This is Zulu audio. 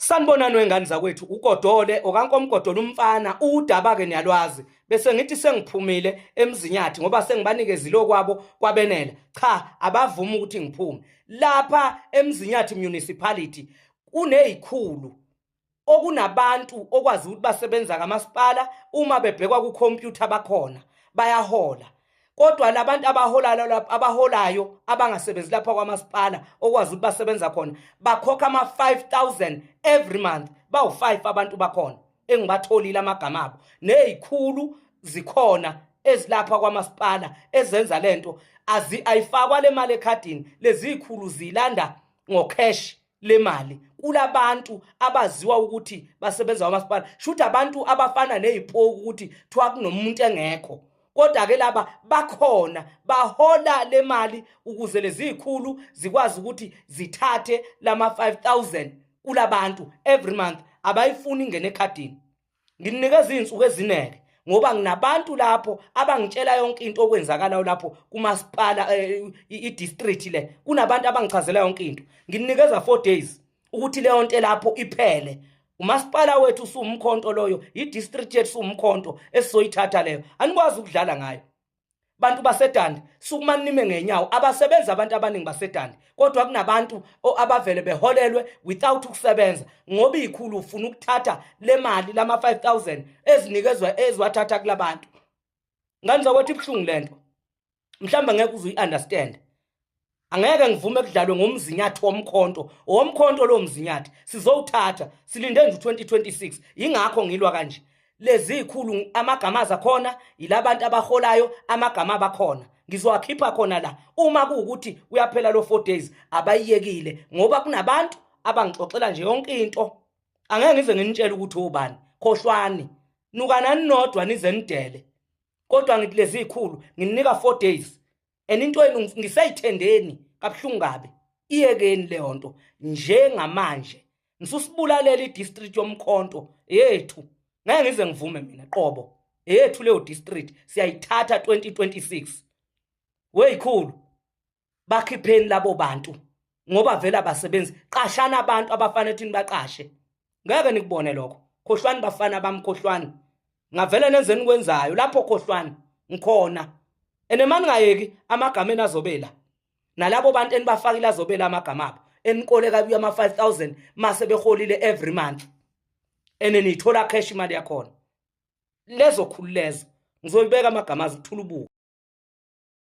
Sanibonani wengane zakwethu, uGodole okaNkomgodole umfana, udaba ke niyalwazi. Bese ngithi sengiphumile eMzinyathi ngoba sengibanikezile okwabo kwabenela. Cha, abavumi ukuthi ngiphume. Lapha eMzinyathi Municipality kunezikhulu okunabantu okwazi ukuthi basebenza kamasipala, uma bebhekwa kukhompyutha bakhona bayahola, kodwa labantu abaholayo, abaholayo abangasebenzi lapha kwamasipala okwazi ukuthi basebenza khona, bakhokha ama-5000 every month. Bawu-5 abantu bakhona engibatholile amagama abo, nezikhulu zikhona ezilapha kwamasipala ezenza lento. Azi ayifakwa le mali ekhadini, lezi zikhulu zilanda ngocash le mali kulabantu abaziwa ukuthi basebenza kwamasipala. Shuthi abantu abafana nezipoki ukuthi kuthiwa kunomuntu engekho, kodwa ke laba bakhona, bahola le mali ukuze lezi zikhulu zikwazi ukuthi zithathe lama 5000 kulabantu every month. Abayifuni ingene ekhadini. Nginikeza izinsuku ezineke ngoba nginabantu lapho abangitshela yonke into okwenzakalayo lapho kumasipala, i-district le. Kunabantu abangichazela yonke into. Nginikeza 4 days ukuthi leyo nto lapho iphele. Umasipala wethu usumkhonto loyo, i-district yethu sumkhonto esizoyithatha leyo, anikwazi ukudlala ngayo. Bantu baseDande, sukuma nime ngenyawo. Abasebenzi abantu abaningi baseDande, kodwa kunabantu abavele beholelwe without ukusebenza ngoba ikhulu ufuna ukuthatha le mali lama 5000 ezinikezwa eziwathatha kulabantu. Ngani zakwethu, ibuhlungu lento, mhlawumbe ngeke uze uyi-understand. Angeke ngivume kudlalwe ngomzinyathi womkhonto, owomkhonto lo mzinyathi sizowuthatha. Silinde nje u2026, ingakho ngilwa kanje. Lezi ikhulu amagama azakhona yilabantu abaholayo, amagama abakhona ngizowakhipha khona la uma kuwukuthi uyaphela lo 4 days abayiyekile, ngoba kunabantu abangixoxela nje yonke into. Angeke ngize nginitshele ukuthi ubani, khohlwani, nukanani nodwa nize nidele. Kodwa ngithi lezi ikhulu nginika 4 days and into yenu ngisayithendeni kabuhlungu kabi. Iyekeni leyo nto njengamanje, nisusibulalela i-district yomkhonto yethu. Ngeke ngize ngivume mina qobo, eyethu leyo district, siyayithatha 2026. Weyikhulu, bakhipheni labo bantu ngoba vele abasebenzi. Qashana abantu abafanele thini baqashe. Ngeke nikubone lokho, khohlwani bafana bami, khohlwani. Ngavele nenzeni kwenzayo lapho, khohlwani, ngikhona. Ene mani ngayeki amagama enazobela nalabo bantu enibafakile azobela amagama abo enikoleka kuyo ama 5000 mase beholile every month, ene niyithola cash imali yakhona. Lezo khulu lezo ngizoyibeka amagama azo, kuthula ubuka.